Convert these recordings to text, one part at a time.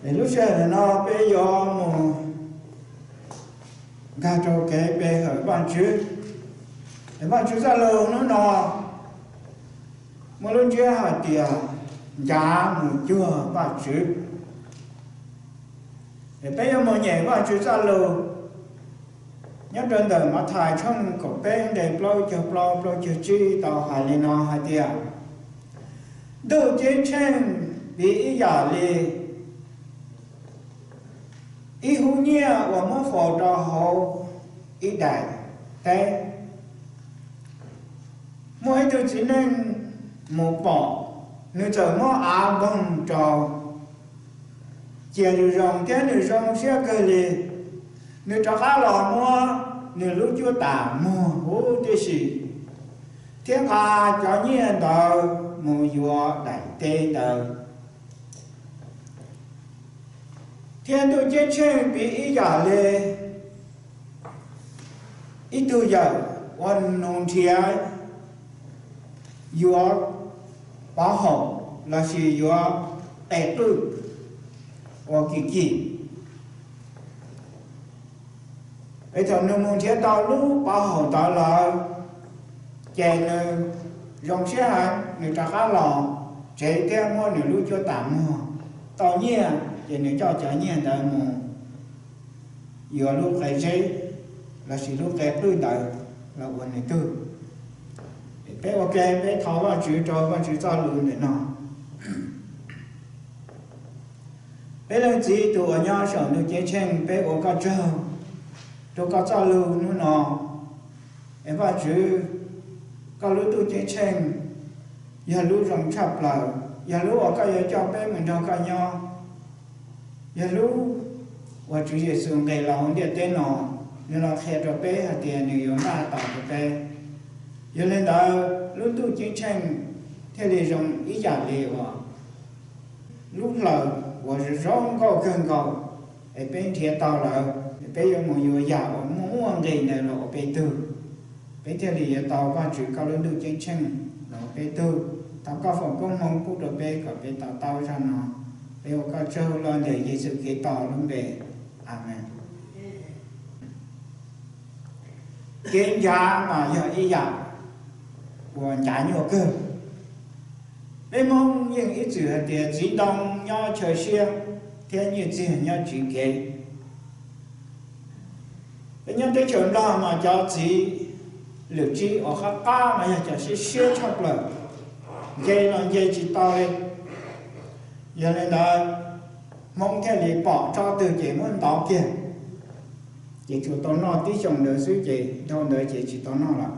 Es lub sij hawm no peb yuav mus nkag rau kev pe hawm Vajtswv. Es Vajtswv txoj lus hnub no muaj lub ntsiab hais tias ncav mus cuag Vajtswv. Es peb yuav mus nyeem Vajtswv txoj lus nyob rau ntawm Mathais tshooj kaum peb nqe plaub caug plaub plaub caug tsib tau hais li no hais tias, ntuj ceeb tsheej piv ib yam li ib hub nyiaj uas muab faus rau hauv ib daim teb. Muaj ib tug txiv neej mus pom, nws txawm muab av npoog rau cia zoo zoo thiab nws zoo siab kawg li. Nws rov qab los muab nws lub cuab tam muag huv tib si thiab nqa cov nyiaj ntawd mus yuav daim teb ntawd. Thiab ntuj ceeb tsheej piv ib yam li ib tug yawm uas nws nrhiav yuav pov haum lossis yuav qe qwj uas kim kim. Es thaum nws mus nrhiav tau lub pov haum ntawd lawm, ces nws zoo siab heev, nws rov qab los tsev thiab muab nws lub cuab tam muag tau nyiaj, ces nws coj cov nyiaj ntawd mus yuav lub qe zeb lossis lub qe qwj ntawd los ua nws tug. Peb ua ke peb thov Vajtswv rau Vajtswv txoj lus ntawm no. Peb Leej Txiv tus uas nyob saum ntuj ceeb tsheej, peb ua koj tsaug rau koj txoj lus hnub no. Es Vajtswv, koj lub ntuj ceeb tsheej yog lub zoo tshaj plaws, yog lub uas koj yuav coj peb mus nrog koj nyob, yog lub uas Tswv Yexus nqis los hauv ntiaj teb no, nws los qhia rau peb hais tias nws yuav npaj tos rau peb. Yog li ntawd lub ntuj ceeb tsheej thiaj li zoo ib yam li uas lub hlaws uas zoo zoo nkauj kawg nkaus, es peb nrhiav tau lawm, peb yuav mus yuav yam uas muaj muaj nqis ntawd los ua peb tug, peb thiaj li yuav tau Vajtswv koj lub ntuj ceeb tsheej los ua peb tug. Thov koj foom koob hmoov pub rau peb kom peb to taub zaj no. Peb ua koj tsaug los ntawm Yexus Khetos lub npe, amees. Kev ncav mas yog ib yam uas ncav nyuaj kawg. Peb Hmoob yeej ib txwm hais tias txiv ntoo nyob chaw siab thiab nyiaj txiag nyob tsiv kev. Peb nyob teb chaws Nplog mas cov txiv lwm tsib uas qab qab mas yog cov siab siab tshaj plaws, nce los nce tsis tau li. Yog li ntawd, Hmoob thiaj li pom tsob twg ces muab ntov kiag, ces tsuas tau noj tib xyoos ntawd xwb ces dhau ntawd ces tsis tau noj lawm.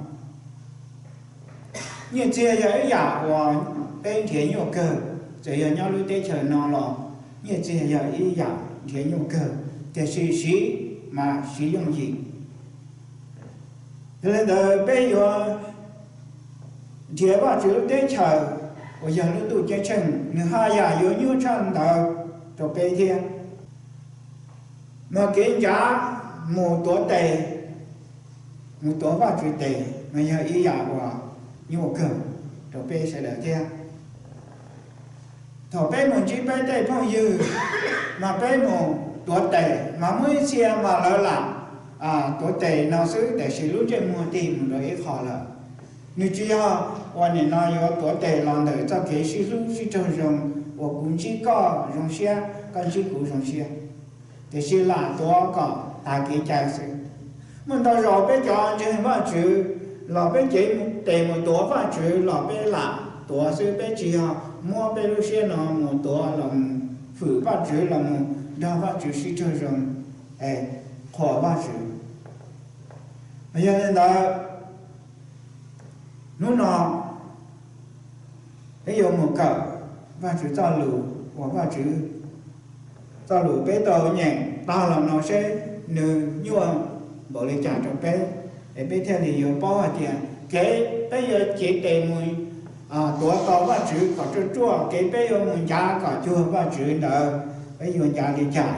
Nyiaj txiag yog ib yam uas peb nrhiav nyuaj kawg, txawm yog nyob lub teb chaws no los nyiaj txiag yog ib yam nrhiav nyuaj kawg, tiam sis siv mas siv yooj yim. Yog li ntawd peb yuav nrhiav Vajtswv lub teb chaws uas yog lub ntuj ceeb tsheej, nws haj yam yuav nyuaj tshaj ntawd rau peb thiab. Mas kev ncav mus tuav tes, mus tuav Vajtswv tes mas yog ib yam uas nyuaj kawg rau peb sawv daws thiab. Thaum peb mus ntsib peb tej phooj ywg, mas peb mus tuav tes, mas muaj ib txhia mas lawv lam tuav tes no xwb, tiam sis lub ntsej muag tig mus rau ib qho lawm. Nws tsis yog uas nim no yuav tuav tes los ntawm txoj kev sib hlub sib raug zoo, uas kuv ntsib koj zoo siab, koj ntsib kuv zoo siab, tiam sis lam tuav kom tas kev cai xwb. Muaj ntau zaus peb cov ntseeg Vajtswv los peb cev tes mus tuav Vajtswv los peb lam tuav xwb, peb tsis yog muab peb lub siab no mus tuav los mus hwm Vajtswv los mus nrog Vajtswv sib raug zoo, qhuas Vajtswv. Mas yog li ntawd, hnub no peb yuav mus kawm Vajtswv txoj lus uas Vajtswv txoj lus peb tau nyeem tag los no seb nws nyuaj npaum li cas rau peb, es peb thiaj li yuav paub hais tias kev peb yuav cev tes mus tuav tau Vajtswv kom ruaj ruaj, kev peb yuav mus ncav kom cuag Vajtswv ntawd peb yuav ncav li cas.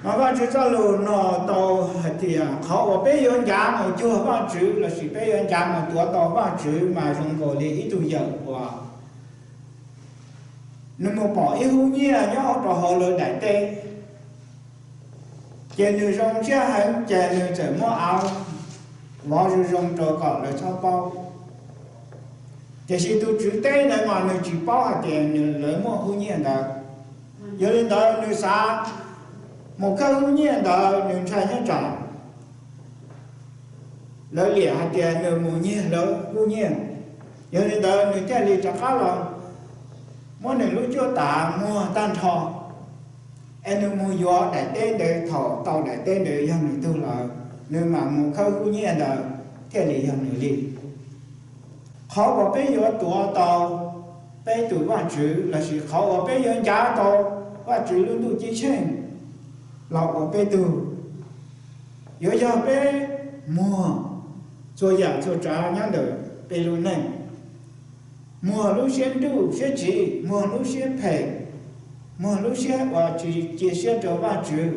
Mas Vajtswv txoj lus no tau hais tias qhov uas peb yuav ncav mus cuag Vajtswv lossis peb yuav ncav mus tuav tau Vajtswv mas zoo nkaus li ib tug yawm uas nws mus pom ib hub nyiaj nyob rau hauv lawv daim teb, ces nws zoo siab heev ces nws txawm muab av vov zoo zoo rau kom lawv txhob paub. Tiam sis tus tswv teb ntawd mas nws tsis paub hais tias nws lawv muaj hub nyiaj ntawd. Yog li ntawd nws xav mus khawb hub nyiaj ntawd, nws ntshai nyob tsam lawv liam hais tias nws mus nyiag lawv hub nyiaj. Yog li ntawd nws thiaj li rov qab los muab nws lub cuab tav muag tag nrho, es nws mus yuav daim teb ntawd. Thaum tau daim teb ntawd yog nws tug lawm, nws mam mus khawb hub nyiaj ntawd thiaj li yog nws li. Qhov uas peb yuav tuav tau peb tus Vajtswv lossis qhov uas peb yuav ncav tau Vajtswv lub ntuj ceeb tsheej los ua peb tug, yuav yog peb muag txhua yam txhua tsav nyob ntawm peb lub neej. Muag lub siab nruj siab tsiv, muag lub siab phem, muag lub siab uas tsis cia siab rau Vajtswv,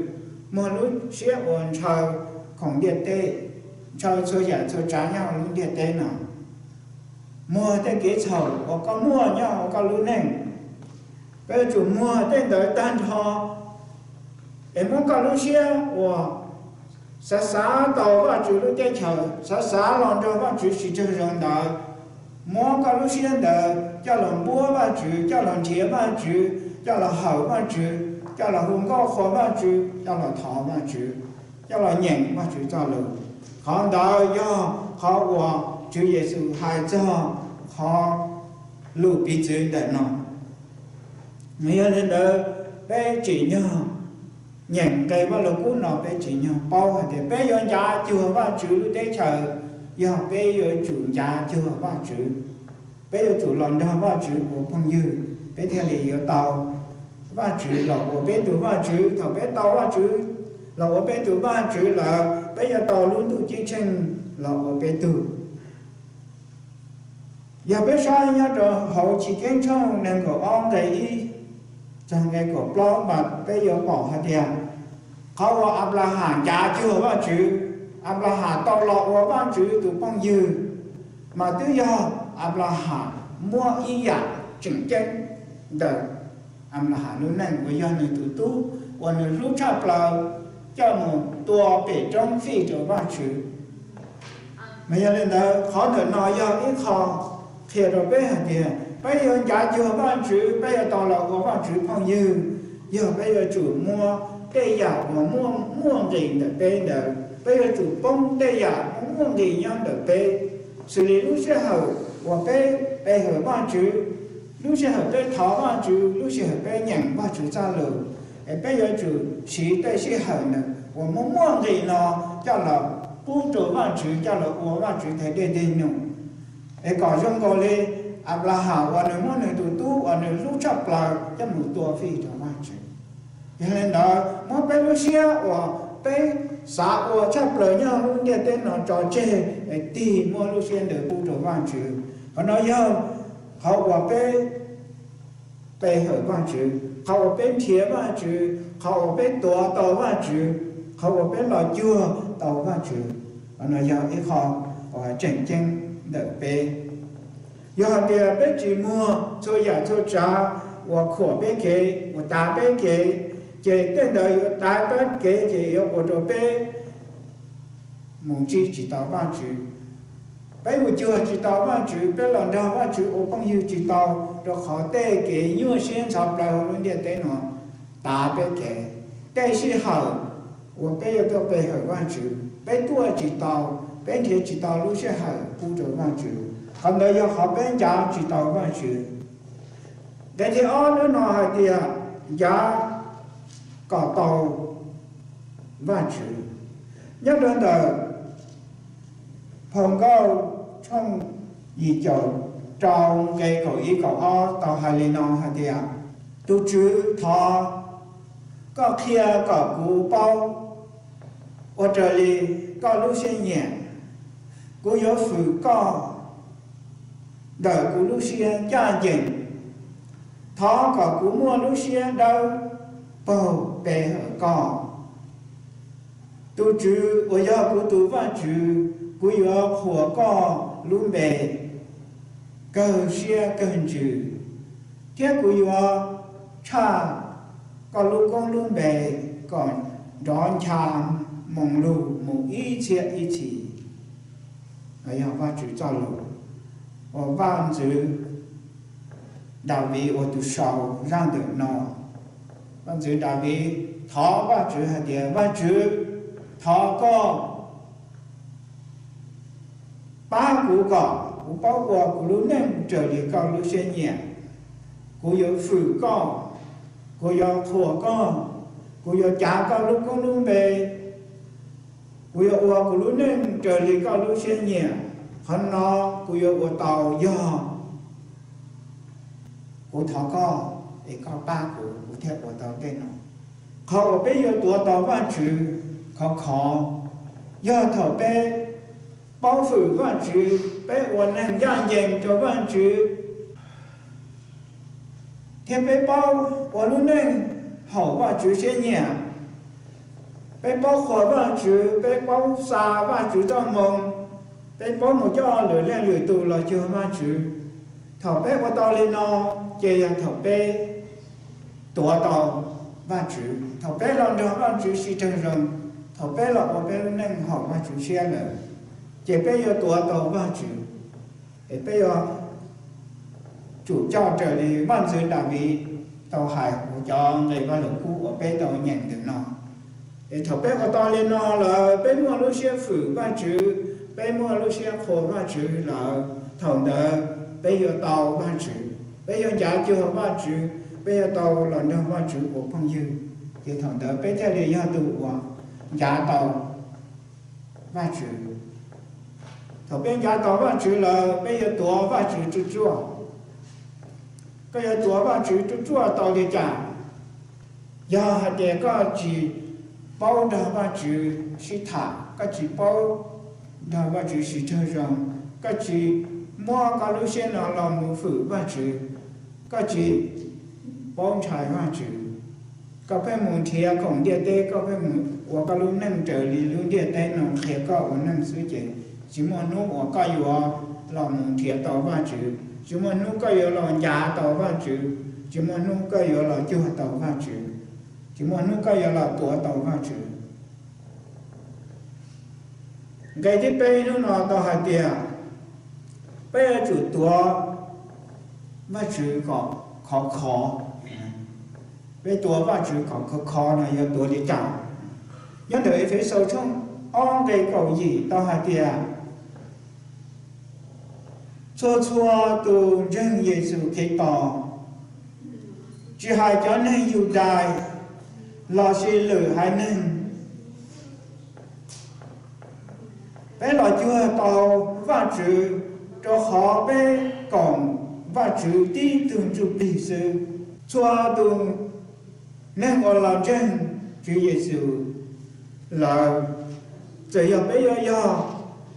muag lub siab uas ntshaw khoom ntiaj teb, ntshaw txhua yam txhua tsav nyob hauv lub ntiaj teb no. Muag tej kev txhaum uas koj muaj nyob hauv koj lub neej. Koj yuav tsum muag tej ntawd tag nrho, es muab koj lub siab uas xav xav tau Vajtswv lub teb chaws, xav xav los nrog Vajtswv sib raug zoo ntawd, muab koj lub siab ntawd coj los npuab Vajtswv, coj los nrhiav Vajtswv, coj los hawm Vajtswv, coj los hu nkauj qhuas Vajtswv, coj los thov Vajtswv, coj los nyeem Vajtswv txoj lus. Qhov ntawd yog qhov uas Tswv Yexus hais txog qhov lus piv txwv ntawm no. Yog li ntawd, peb tsim nyog nyeem nqe Vaj Lug Kub no, peb tsim nyog paub hais tias peb yuav ncav cuag Vajtswv lub teb chaws, yog peb yuav tsum ncav cuag Vajtswv. Peb yuav tsum los nrog Vajtswv ua phooj ywg, peb thiaj li yuav tau Vajtswv los ua peb tus Vajtswv. Thaum peb tau Vajtswv los ua peb tus Vajtswv lawm, peb yuav tau lub ntuj ceeb tsheej los ua peb tug. Yog peb saib nyob rau hauv Chiv Keeb tshooj nees nkaum ob nqe ib txog nqe kaum plaub mas peb yuav pom hais tias qhov uas Anplahas ncav cuag Vajtswv, Anplahas tau los ua Vajtswv tus phooj ywg, mas twb yog Anplahas muab ib yam tseem ceeb ntawm Anplahas lub neej uas yog nws tus tub uas nws hlub tshaj plaws coj mus tua pem roob fij rau Vajtswv. Mas yog li ntawd, qhov ntawm no yog ib qho qhia rau peb hais tias peb yuav ncav cuag Vajtswv, peb yuav tau los ua Vajtswv phooj ywg, yog peb yuav tsum muab tej yam uas muaj muaj nqis ntawm peb ntawd, peb yuav tsum poob tej yam muaj muaj nqis nyob ntawm peb, xws li lub sij hawm uas peb pe hawm Vajtswv, lub sij hawm peb thov Vajtswv, lub sij hawm peb nyeem Vajtswv txoj lus, es peb yuav tsum siv tej sij hawm ntawd uas muaj muaj nqis no coj los pub rau Vajtswv, coj los ua Vajtswv tes dej dej num, es kom zoo nkaus li Anplahas uas nws muab nws tus tub uas nws hlub tshaj plaws coj mus tua fij rau Vajtswv. Yog li ntawd, muab peb lub siab uas peb xav ua tshaj plaws nyob lub ntiaj teb no tso tseg, es tig muab lub siab ntawd pub rau Vajtswv. Qhov no yog qhov uas peb pe hawm Vajtswv, qhov uas peb nrhiav Vajtswv, qhov uas peb tuav tau Vajtswv, qhov uas peb los cuag tau Vajtswv. Qhov no yog ib qho uas tseem ceeb ntawm peb. Yog hais tias peb tsis muag txhua yam txhua tsav uas khuam peb kev, uas tav peb kev, ces tej ntawd yuav tav peb kev ces yuav ua rau peb mus ntsib tsis tau Vajtswv. Peb mus cuag tsis tau Vajtswv, peb los nrog Vajtswv ua phooj ywg tsis tau, rau qhov tej kev nyuaj siab ntxhov plaws hauv lub ntiaj teb no tav peb kev. Tej sij hawm uas peb yuav tuaj pe hawm Vajtswv, peb tuaj tsis tau, peb nrhiav tsis tau lub sij hawm pub rau Vajtswv. Qhov ntawd yog qhov peb ncav tsis tau Vajtswv. Nqe thib ob lub no hais tias ncav kom tau Vajtswv. Nyob rau ntawm Phau Nkauj tshooj yim caum rau nqe kaum ib kaum ob tau hais li no hais tias, tus Tswv, thov koj qhia kom kuv paub ua raws li koj lub siab nyiam. Kuv yuav fwm koj ntawm kuv lub siab ncaj ncees. Thov kom kuv muaj lub siab dawb paug pe hawm koj. Tus Tswv uas yog kuv tus Vajtswv, kuv yuav qhuas koj lub npe kawg siab kawg ntsws. thiab kuv yuav tshaj koj lub koob lub npe kom nrov ncha moo lug mus ib txhiab ib txhis. Yog Vajtswv txoj lus uas vaj ntxwv Daviv ua tus sau zaj ntawm no. Vaj ntxwv Daviv thov Vajtswv hais tias, Vajtswv, thov koj pab kuv kom kuv paub ua kuv lub neej raws li koj lub siab nyiam. Kuv yuav fwm koj, kuv yuav qhuas koj, kuv yuav cav koj lub koob lub npe, kuv yuav ua kuv lub neej raws li koj lub siab nyiam. Qhov no kuv yuav ua tau yog kuv thov koj es koj pab kuv, kuv thiaj ua tau tej no. Qhov uas peb yuav tuav tau Vajtswv khov khov yog thaum peb paub fwm Vajtswv, peb ua neeg ncaj ncees rau Vajtswv, thiab peb paub ua lub neej haum Vajtswv siab nyiam. Peb paub qhuas Vajtswv, peb paub xa Vajtswv txoj moo, peb paub mus coj lwm leej lwm tus los cuag Vajtswv. Thaum peb ua tau li no, ces yog thaum peb tuav tau Vajtswv, thaum peb los nrog Vajtswv sib raug zoo, thaum peb los ua peb lub neej haum Vajtswv siab lawm, ces peb yuav tuav tau Vajtswv. Es peb yuav tsum coj raws li vaj ntxwv Daviv tau hais hauv cov nqe Vajluskub uas peb tau nyeem ntawm no. Es thaum peb ua tau li no lawm, peb muaj lub siab fwm Vajtswv, peb muaj lub siab qhuas Vajtswv lawm, thaum ntawd peb yuav tau Vajtswv, peb yuav ncav cuag Vajtswv, peb yuav tau los nrog Vajtswv ua phooj ywg. Ces thaum ntawd peb thiaj li yog tus uas ncav tau Vajtswv. Thaum peb ncav tau Vajtswv lawm, peb yuav tuav Vajtswv ruaj ruaj. Koj yuav tuav Vajtswv ruaj ruaj tau li cas? Yog hais tias koj tsis paub nrog Vajtswv sib tham, koj tsis paub nrog Vajtswv sib raug zoo, koj tsis muab koj lub siab no los mus fwm Vajtswv, koj tsis paub ntshai Vajtswv, koj pheej mus nrhiav khoom ntiaj teb, koj pheej mus ua koj lub neej raws li lub ntiaj teb no qhia koj ua neej xwb ces tsis muaj hnub uas koj yuav los mus nrhiav tau Vajtswv, tsis muaj hnub koj yuav los ncav tau Vajtswv, tsis muaj hnub koj yuav los cuag tau Vajtswv, tsis muaj hnub koj yuav los tuav tau Vajtswv. Nqe thib peb hnub no tau hais tias peb yuav tsum tuav Vajtswv kom khov khov. Peb tuav Vajtswv kom khov khov no yuav tuav li cas? Nyob ntawm Efexus tshooj ob nqe kaum yim tau hais tias, txhua txhua tus ntseeg Yexus Khetos, tsis hais cov neeg Yudais lossis lwm haiv neeg, peb los cuag tau Vajtswv, rau qhov peb koom Vajtswv tib tug ntsuj plig xwb. Txhua tus neeg uas los ntseeg Tswv Yexus lawm, txawm yog peb yuav yog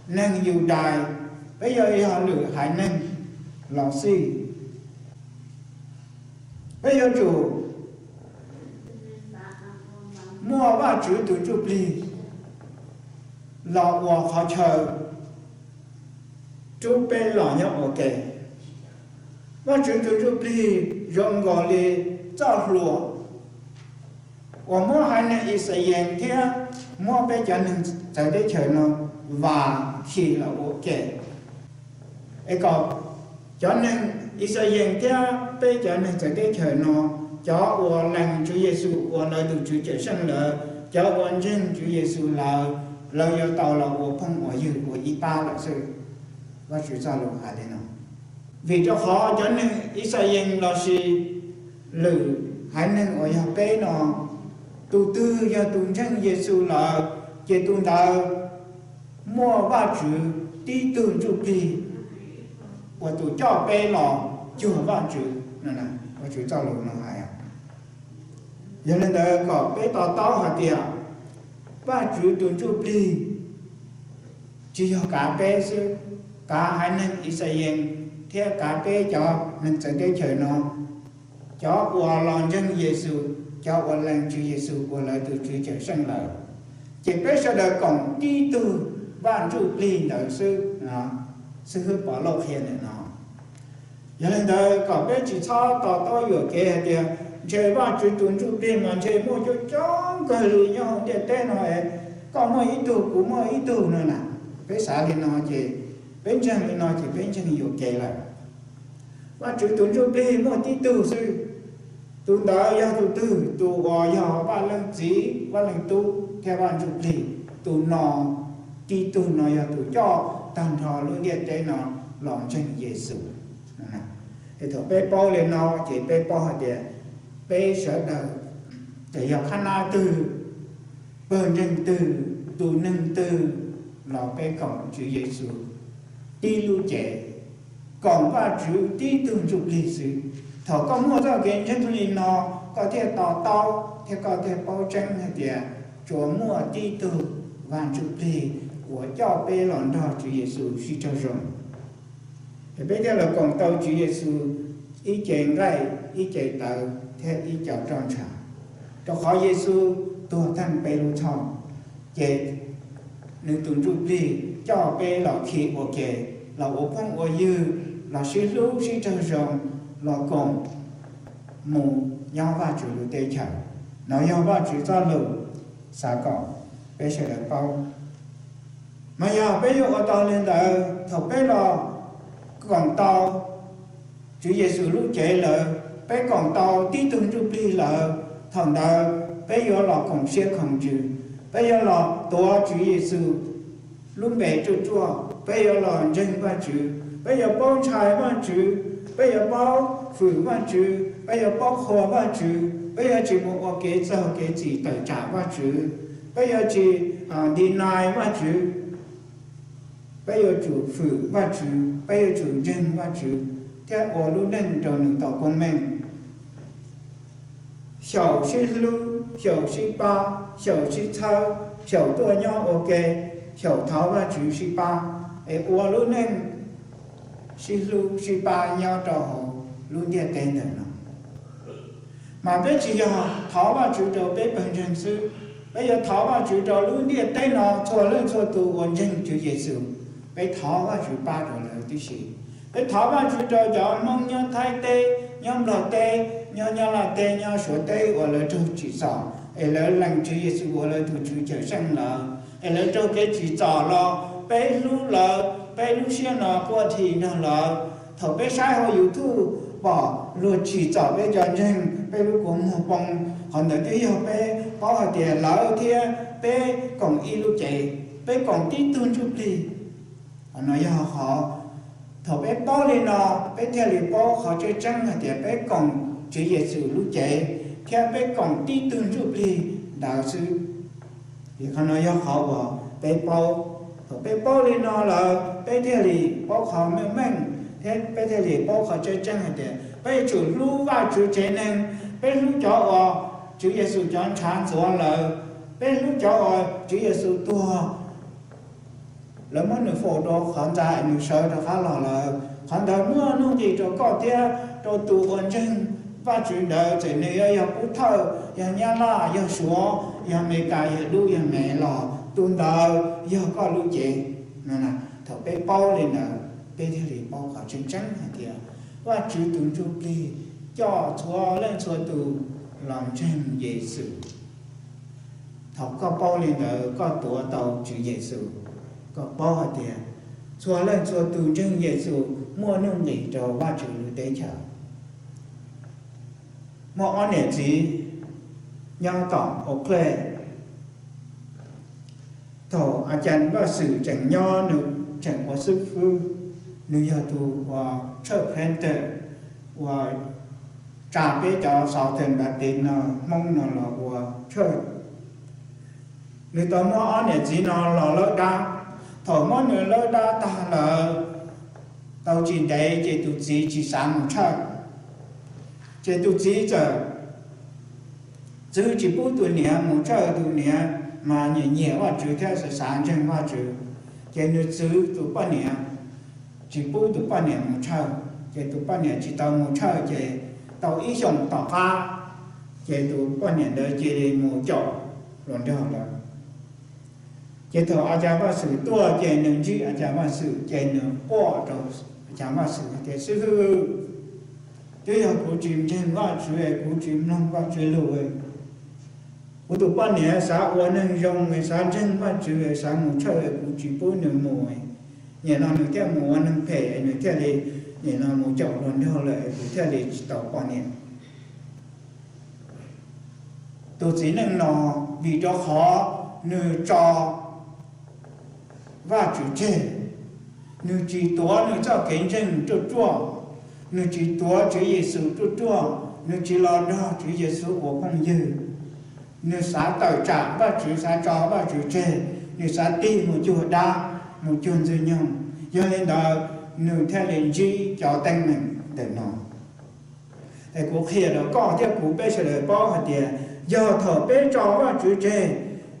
neeg Yudais, peb yuav yog lwm haiv neeg los xij, peb yuav tsum muaj Vajtswv tus ntsuj plig los ua qhov chaw rub peb los nyob ua ke. Vajtswv tus ntsuj plig zoo nkaus li txoj hlua uas muab haiv neeg Yixalayees thiab muab peb cov neeg txawv teb chaws no vam khi los ua ke, es kom cov neeg Yixalayees thiab peb cov neeg txawv teb chaws no, cov uas lees Tswv Yexus ua lawv tus Tswv Cawmseej lawm, cov uas ntseeg Tswv Yexus lawm, lawv yuav tau los ua phooj ua ywg ua ib pab lawm xwb. Vajtswv txoj lus hais li no. Vim rau qhov cov neeg Yixalayees lossis lwm haiv neeg uas yog peb no, tus twg yog tus ntseeg Yexus lawm, ces tus ntawd muaj Vajtswv tib tug ntsuj plig uas tus coj peb los cuag Vajtswv. Vajtswv txoj lus no hais. Yog li ntawd kom peb to taub hais tias Vajtswv tus ntsuj plig tsis yog kav peb xwb, kav haiv neeg Yixalayees thiab kav peb cov neeg txawv teb chaws no, cov uas los ntseeg Yexus, cov uas lees Tswv Yexus ua lawv tus Tswv Cawmseej lawm, ces peb sawv daws koom tib tug Vaj Ntsuj Plig ntawd xwb. Xib hwb Pov Lauj qhia ntawm no, Yog li ntawd kom peb tsis txhob to taub yuam kev hais tias ntshe Vajtswv tus ntsuj plig mas ntshe muaj coob coob kawg li nyob hauv ntiaj teb no es, koj muaj ib tug kuv muaj ib tug no na. Peb xav li no ces, peb ntseeg li no ces peb ntseeg yuam kev lawm. Vajtswv tus ntsuj plig muaj tib tug xwb. Tus ntawd yog tus twg? Tus uas yog Vaj Leej Txiv, Vaj Leej Tub thiab Vaj Ntsuj Plig. Tus no, tib tug no yog tus coj tag nrho lub ntiaj teb no los ntseeg Yexus. Es thaum peb paub li no ces peb paub hais tias peb sawv daws, txawm yog qhab nab twg, pawg ntseeg twg, tus neeg twg los peb koom Tswv Yexus tib lub cev, koom Vajtswv tib tug ntsuj plig xwb. Thaum koj muaj txoj kev ntseeg li no, koj thiaj to taub thiab koj thiaj paub tseeb hais tias tsuas muaj tib tug Vaj Ntsuj Plig uas coj peb los nrog Tswv Yexus sib raug zoo. Es peb thiaj los koom tau Tswv Yexus ib ce nqaij, ib ce tawv thiab ib co roj ntsha. Rau qhov Yexus tuag theej peb lub txhoj, ces nws tus ntsuj plig coj peb los khi ua ke, los ua phooj ua ywg, los sib hlub sib raug zoo, los koom mus nyob Vajtswv lub teb chaws. No yog Vajtswv txoj lus xav kom peb sawv daws paub. Mas yog peb yuav ua tau li ntawd, thaum peb los koom tau Tswv Yexus lub cev lawm, peb koom tau tib tug ntsuj plig lawm, thaum ntawd peb yuav los koom siab koom ntsws, peb yuav los tuav Tswv Yexus lub npe ruaj ruaj, peb yuav los ntseeg Vajtswv, peb yuav paub ntshai Vajtswv, peb yuav paub hwm Vajtswv, peb yuav paub qhuas Vajtswv, peb yuav tsis mus ua kev txaug kev txim tawm tsam Vajtswv, peb yuav tsis deny Vajtswv, peb yuav tsum hwm Vajtswv, peb yuav tsum ntseeg Vajtswv thiab ua lub neej rau nws tau koob meej. Xyaum sib hlub, xyaum sib pab, xyaum sib txhawb, xyaum tuaj nyob ua ke, xyaum thov Vajtswv sib pab, es ua lub neej sib hlub sib pab nyob rau hauv lub ntiaj teb ntawm no. Mas peb tsis yog thov Vajtswv rau peb pawg ntseeg xwb, peb yuav thov Vajtswv rau lub ntiaj teb no txhua leej txhua tus uas ntseeg Tswv Yexus. Peb thov Vajtswv pab rau lawv tib si. Peb thov Vajtswv rau cov Hmoob nyob Thaib teb, nyob Nplog teb, nyob Nyab Laj teb, nyob Suav teb uas lawv raug tsim txom es lawv lees Tswv Yexus ua lawv tus Tswv Cawmseej lawm, es lawv raug kev tsim txom los peb hlub lawv, peb lub siab no quaj thi nrog lawv. Thaum peb saib hauv YouTube pom luag tsim txom peb cov ntseeg, peb lub kua muag poob, qhov ntawd twb yog peb paub hais tias lawv thiab peb koom ib lub cev, peb koom tib tug ntsuj plig. Qhov no yog qhov, thaum peb paub li no, peb thiaj li paub qhov tseeb tseeb hais tias peb koom Tswv Yexus lub cev thiab peb koom tib tug ntsuj plig ntawd xwb. Vim qhov no yog qhov uas peb paub. Thaum peb paub li no lawm, peb thiaj li paub qhov meej meej thiab peb thiaj li paub qhov tseeb tseeb hais tias peb yuav tsum hlub Vajtswv tsev neeg, peb hlub cov uas Tswv Yexus cov ntshav ntxuav lawm, peb hlub cov uas Tswv Yexus tuag, lawv muab nws faus rau qhov ntxa es nws sawv rov qab los lawm. Qhov ntawd muaj nuj nqis rau koj thiab rau tus uas ntseeg Vajtswv ntawd, txawm nws yuav yog Pub Thawj, yog Nyab Laj, yog Suav, yog Amelikas, yog Dub, yog Mev los tus ntawd yog koj lub cev. Thaum peb paub li ntawd, peb thiaj li paub qhov tseeb tseeb hais tias Vajtswv tus Ntsuj Plig coj txhua leej txhua tus los ntseeg Yexus. Thaum koj paub li ntawd, koj tuav tau Tswv Yexus, koj paub hais tias txhua leej txhua tus ntseeg Yexus muaj nuj nqis rau Vajtswv lub teb chaws. Muaj ob niam txiv nyob tom Oklahoma. Thaum A cas Vaj Xwm tseem nyob, nws tseem ua xib fwb, nws yog tus uas tshawj planter, uas tsa peb cov Southern Baptist no, Hmoob no los ua tshawj. Nws tau muab ob niam txiv no los laub dab. Thaum muab nws laub dab tag lawm, tau tsis ntev ces tus txiv tsis xav mus tshawj. Ces tus txiv txawm txwv tsis pub tus niam mus tshawj. Tus niam mas nyiam nyiam Vajtswv thiab xav xav ntseeg Vajtswv, ces nws txwv tus poj niam, tsis pub tus poj niam mus tshawj. Ces tus poj niam tsis tau mus tshawj, ces tau ib xyoos tom qab, ces tus poj niam ntawd cia li mus caum hluas nraug lawm. Ces thaum A cas Vaj Xwm tuaj, ces nws ntsib A cas Vaj Xwm, ces nws quaj rau A Xya Vaj Xwm tias, Xib hwb, twb yog kuv tsis ntseeg Vajtswv es kuv tsis mloog Vajtswv lus. Kuv tus poj niam xav ua neeg zoo, xav ntseeg Vajtswv, xav mus tshawj, kuv tsis pub nws mus. Nim no nws thiaj mus ua neeg phem, nws thiaj li, nim no mus caum hluas nraug lawm, kuv thiaj li tsis tau poj niam. Tus txiv neej no, vim rau qhov nws tso Vajtswv tseg, nws tsis tuav nws txoj kev ntseeg ruaj ruaj, nws tsis tuav Tswv Yexus ruaj ruaj, nws tsis los nrog Tswv Yexus ua phooj ywg. Nws xav tawm tsam Vajtswv, xav tso Vajtswv tseg, nws xav tig mus cuag dab, mus cuag Ntxwg Nyoog. Yog li ntawd, nws thiaj li ntsib cov teeb meem ntawm no. Es kuv qhia rau koj thiab kuv peb sawv daws paub hais tias, yog thaum peb tso Vajtswv tseg,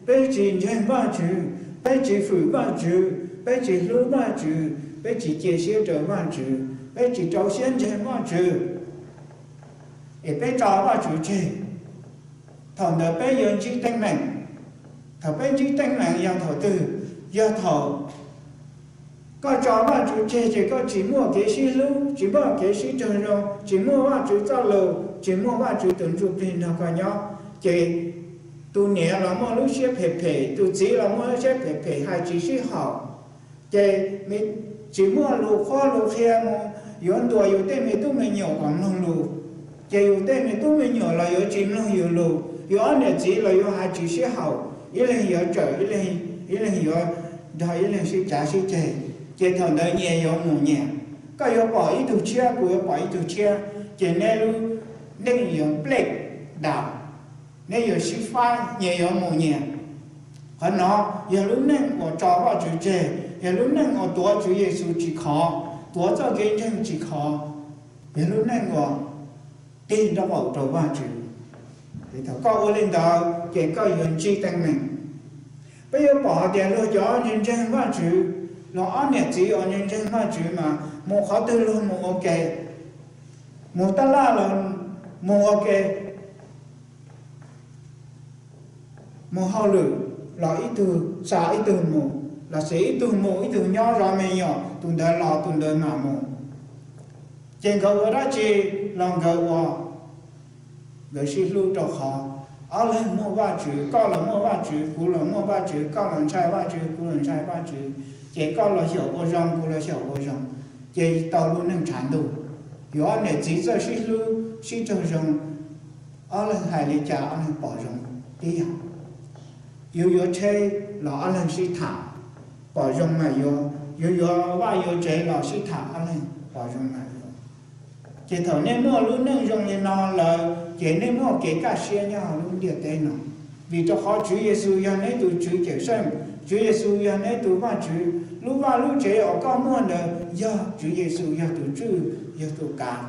peb tsis ntseeg Vajtswv, peb tsis hwm Vajtswv, peb tsis hlub Vajtswv, peb tsis cia siab rau Vajtswv, peb tsis rau siab ntseeg Vajtswv, es peb tso Vajtswv tseg, thaum ntawd peb yuav ntsib teeb meem. Thaum peb ntsib teeb meem yog thaum twg? Yog thaum koj tso Vajtswv tseg ces koj tsis muaj kev sib hlub, tsis muaj kev sib raug zoo, tsis muaj Vajtswv txoj lus, tsis muaj Vajtswv tus Ntsuj Plig nrog koj nyob, ces tus niam los muaj lub siab phem phem, tus txiv los muaj lub siab phem phem, hais tsis sib haum, ces tsis muaj lus qhuab lus qhia mus yuav ntuas yus tej me tub me nyuam kom mloog lus, ces yus tej me tub me nyuam los yuav tsis mloog yus lus, yus ob niam txiv los yuav hais tsis sib haum, ib leeg yuav tsawm, ib leeg yuav nrog ib leeg sib cav sib ceg, ces thaum ntawd nyias yuav mus nyias, koj yuav pom ib tug tshiab, kuv yuav pom ib tug tshiab, ces neb lub neej yuav nplej dam, neb yuav sib faib, nyias yuav mus nyias. Qhov no yog lub neej uas tso Vajtswv tseg, yog lub neej uas tuav Tswv Yexus tsis khov, tuav txoj kev ntseeg tsis khov, yog lub neej uas tig nraub qaum rau Vajtswv. Thaum koj ua li ntawd ces koj yuav ntsib teeb meem. Peb yuav pom tias luag cov ntseeg Vajtswv, los ob niam txiv uas ntseeg Vajtswv mas mus qhov twg los mus ua ke, mus taj laj los mus ua ke, mus hauj lwm los ib tug xa ib tug mus, los sis ib tug mus ib tug nyob zov me nyuam, tus ntawd los tus ntawd mam mus. Ces nkawd ua dab tsi los nkawd ua, nkawd sib hlub rau qhov ob leeg muaj Vajtswv, koj los muaj Vajtswv, kuv los muaj Vajtswv, koj los ntshai Vajtswv, kuv los ntshai Vajtswv, ces koj los xyaum ua zoo, kuv los xyaum ua zoo, ces tau lub neej tshav ntuj. Yus ob niam txiv txawj sib hlub sib raug zoo, ob leeg hais li cas ob leeg pom zoo tib yam. Yus yuav tsheb los ob leeg sib tham, pom zoo mas yuav, yus yuav vaj yuav tsev los sib tham ob leeg pom zoo mas yuav. Ces thaum nej muaj lub neej zoo li no lawm ces nej muaj kev kaj siab nyob hauv lub ntiaj teb no, vim rau qhov Tswv Yexus yog neb tus Tswv Cawm Seej, Tswv Yexus yog neb tus Vajtswv. Lub vaj lub tsev uas koj muaj ntawd yog Tswv Yexus yog tus tswj, yog tus kav.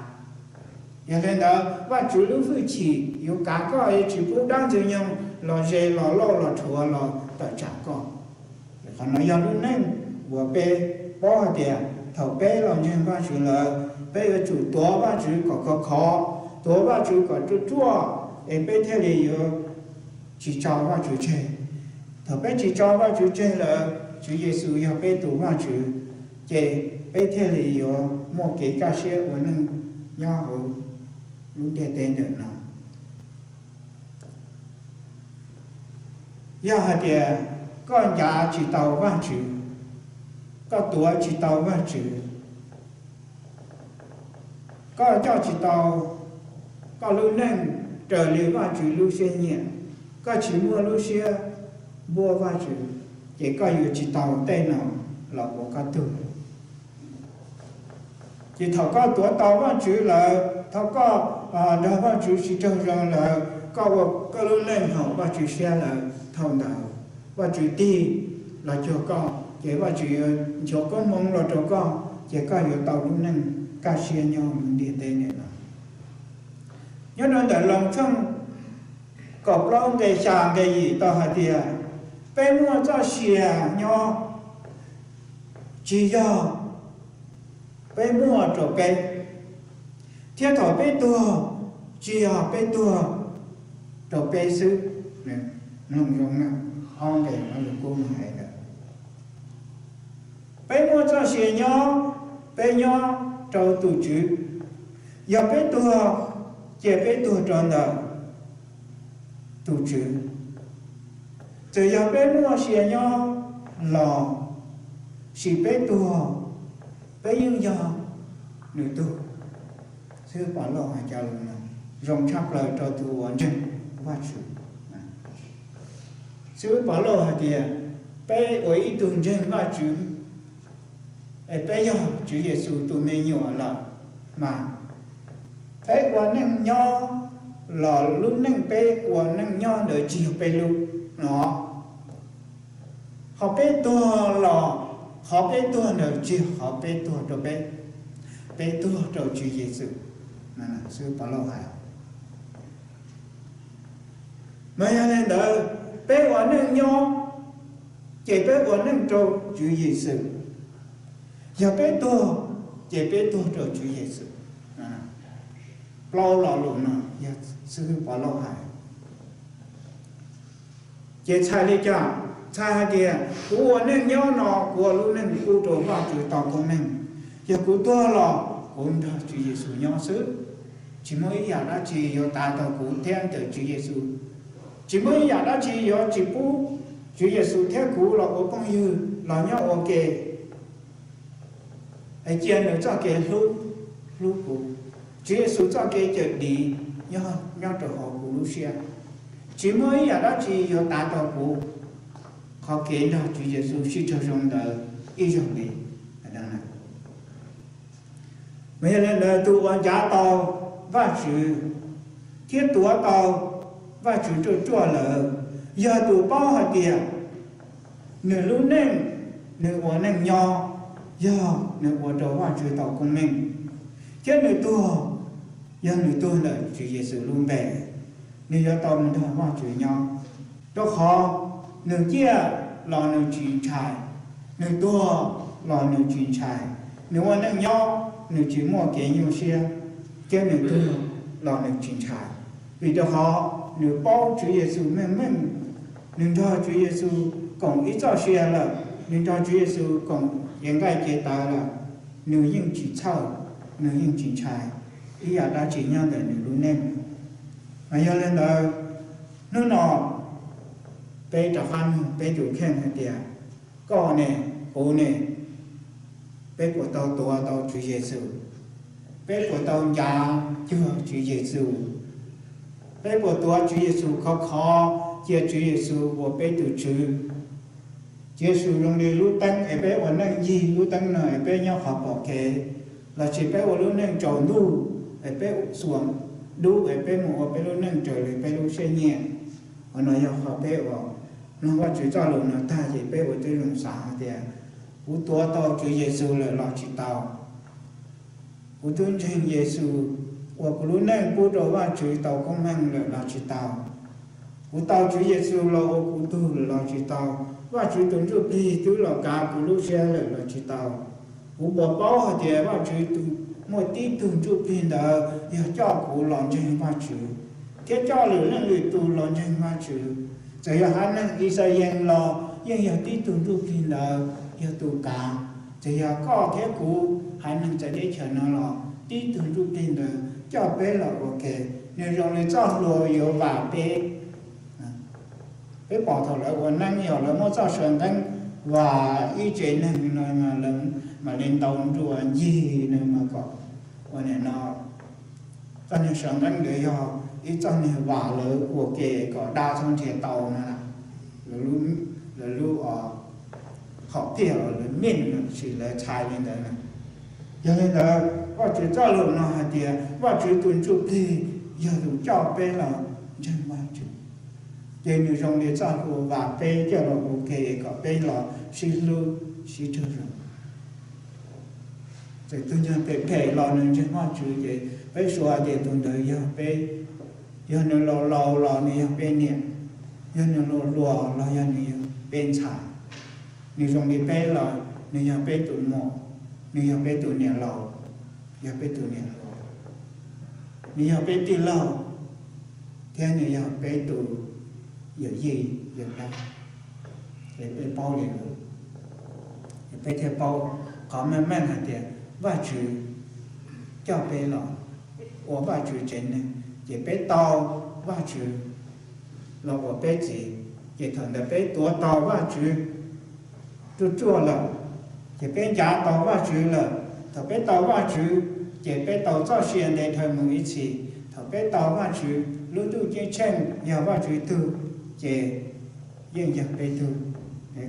Yog li ntawd Vajtswv lub hwj chim yuav kav koj, yuav tsis pub dab Ntxwg Nyoog los ze los lauj los rhuav los tawm tsam koj. Qhov no yog lub neej uas peb paub hais tias thaum peb los ntseeg Vajtswv lawm, peb yuav tsum tuav Vajtswv kom khov khov, tuav Vajtswv kom ruaj ruaj, es peb thiaj li yuav tsis tso Vajtswv tseg. Thaum peb tsis tso Vajtswv tseg lawm, Tswv Yexus yog peb tus Vajtswv, ces peb thiaj li yuav muaj kev kaj siab ua neej nyob hauv lub ntiaj teb ntawm no. Yog hais tias koj ncav tsis tau Vajtswv, koj tuav tsis tau Vajtswv, koj coj tsis tau koj lub neej raws li Vajtswv lub siab nyiam, koj tsis muaj lub siab npuab Vajtswv, ces koj yuav tsis tau tej no los ua koj tug. Ces thaum koj tuav tau Vajtswv lawm, thaum koj nrog Vajtswv sib raug zoo lawm, koj ua koj lub neej haum Vajtswv siab lawm, thaum ntawd Vajtswv tig los cuag koj, ces Vajtswv yuav nchuav koob hmoov los rau koj, ces koj yuav tau lub neej kaj siab nyob hauv ntiaj teb ntawm no. Nyob rau ntawm Loos tshooj kaum plaub nqe xya nqe yim tau hais tias, peb muaj txoj sia nyob tsis yog peb muaj rau peb, thiab thaum peb tuag tsis yog peb tuag rau peb xwb. Mloog zoo na, ob nqe no yog kub hais lawm. Peb muaj txoj sia nyob Peb nyob rau tus Tswv. Yog peb tuag, ces peb tuag rau ntawm tus Tswv. Txawm yog peb muaj sia nyob los sis peb tuag, peb yeej yog nws tug. Xib hwb Pov Lauj hais cov lus no zoo tshaj plaws rau tus uas ntseeg Vajtswv. Xib hwb Pov Lauj hais tias peb ua ib tug ntseeg Vajtswv, es peb yog Tswv Yexus tus me nyuam lawm mas, peb ua neej nyob los lub neej peb ua neej nyob ntawd tsis yog peb lub no. Ho peb tuag los qhov peb tuag ntawd tsis yog qhov peb tuag rau peb, peb tuag rau Tswv Yexus. Xib hwb Pov Lauj hais. Mas yog li ntawd, peb ua neej nyob, ces peb ua neej rau Tswv Yexus. Yog peb tuag, ces peb tuag rau Tswv Yexus. Plaub lo lus no yog xib hwb Pov Lauj hais. Ces txhais li cas? Txhais hais tias kuv ua neej nyob no kuv ua lub neej pub rau Vajtswv tau koob meej. Yog kuv tuag los kuv nrog Tswv Yexus nyob xwb, tsis muaj ib yam dab tsi yuav tav tau kuv thiab ntawm Tswv Yexus. Tsis muaj ib yam dab tsi yuav tsis pub Tswv Yexus thiab kuv los ua phooj ywg los nyob ua ke, es cia nws txoj kev hlub, hlub kuv, Tswv Yexus txoj kev cawm dim nyob, nyob rau hauv kuv lub siab. Tsis muaj ib yam dab tsi yuav tav tau kuv qhov kev nrog Tswv Yexus sib raug zoo ntawd ib zaug li. Mas yog li ntawd, tus uas ncav tau Vajtswv thiab tuav tau Vajtswv ruaj ruaj lawm, yog tus paub hais tias nws lub neej, nws ua neej nyob, yog nws ua rau Vajtswv tau koob meej, thiab nws tuag, yog nws tuag ntawm Tswv Yexus lub npe, nws yuav tau mus nrog Vajtswv nyob. Rau qhov nws ciaj los nws tsis ntshai, nws tuag los nws tsis ntshai, nws ua neej nyob nws tsis muaj kev nyuaj siab, thiab nws tuag los nws tsis ntshai. Vim rau qhov nws paub Tswv Yexus meej meej, nws nrog Tswv Yexus koom ib txoj sia lawm, nws nrog Tswv Yexus koom cev nqaij cev tawv lawm, nws yeej tsis txhawj, nws yeej tsis ntshai ib yam dab tsi nyob ntawm nws lub neej. Mas yog li ntawd, hnub no peb rov qab nug peb tus kheej hais tias, koj ne, kuv ne, peb puas tau tuav tau Tswv Yexus? Peb puas tau ncav cuag Tswv Yexus? Peb puas tuav Tswv Yexus khov khov, cia Tswv Yexus ua peb tus Tswv? Tswv Yexus zoo li lub teeb es peb ua neej ncig lub teeb no es peb nyob qhov pom kev, los sis peb ua lub neej tsaus ntuj es peb xuas dub es peb mus ua peb lub neej raws li peb lub siab nyiam. Qhov no yog qhov peb uas mloog Vajtswv txoj lus no tag ces peb ua tib zoo xav hais tias, kuv tuav tau Tswv Yexus lawm los tsis tau? Kuv twb ntseeg Yexus ua kuv lub neej pub rau Vajtswv tau koob meej lawm los tsis tau? Kuv tau Tswv Yexus los ua kuv tug lawm los tsis tau? Vajtswv tus Ntsuj Plig twb los kav kuv lub siab lawm los tsis tau? Kuv puas paub hais tias Vajtswv tus muaj tib tug Ntsuj Plig ntawd yog coj kuv los ntseeg Vajtswv, thiab coj lwm leej lwm tus los ntseeg Vajtswv? Txawm yog haiv neeg Yixalayees los yeej yog tib tug Ntsuj Plig ntawd yog tus kav. Txawm yog koj thiab kuv haiv neeg txawv teb chaws no los tib tug Ntsuj Plig ntawd coj peb los ua ke, nws zoo li txoj hlua yuav vam peb. Peb pom thaum lawv ua neeb yog lawv muab txoj saw nqeeb vam ib tsev neeg no, lawv mam li ntaus nruas ncig nws mas kom ua nim no. Txoj niag saw nqeeb ntawd yog ib txoj niag vam lawv ua ke kom dab txhob nrhiav tau na, lawv lub hom phiaj los lawv meej lossis lawv txhais li ntawd na. Yog li ntawd, Vajtswv txoj lus no hais tias Vajtswv tus Ntsuj Plig yog tus coj peb los ntseeg Vajtswv, ces nws zoo li txoj hlua vam peb coj los ua ke kom peb los sib hlub sib raug zoo. Txawm tus nyuag phem phem los nws ntseeg Vajtswv ces peb suav tias tus ntawd yog peb, yog nws laus laus los nws yog peb niam, yog nws hluas hluas los yog nws yog peb ntxhais. Nws zoo li peb los nws yog peb tus muam, nws yog peb tus niam laus, yog peb tus niam hluas, nws yog peb tij laug, thiab nws yog peb tus yawm yij yawm dab. Es peb paub li, es peb thiaj paub qhov meej meej hais tias Vajtswv coj peb los ua Vajtswv tsev neeg, ces peb tau Vajtswv los ua peb txiv, ces thaum ntawd peb tuav tau Vajtswv ruaj ruaj lawm, ces peb ncav tau Vajtswv lawm. Thaum peb tau Vajtswv, ces peb tau txoj sia ntev dhawv mus ib txhis. Thaum peb tau Vajtswv, lub ntuj ceeb tsheej yog Vajtswv tug, ces yeej yog peb tug.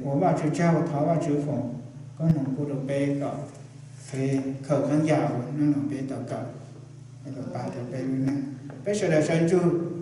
Ua Vajtswv tsaug, thov Vajtswv foom koob hmoov pub rau peb kom peb khaws qee yam uas hnub no peb tau kawm, kom pab rau peb lub neej. Peb sawv daws sawv ntsug.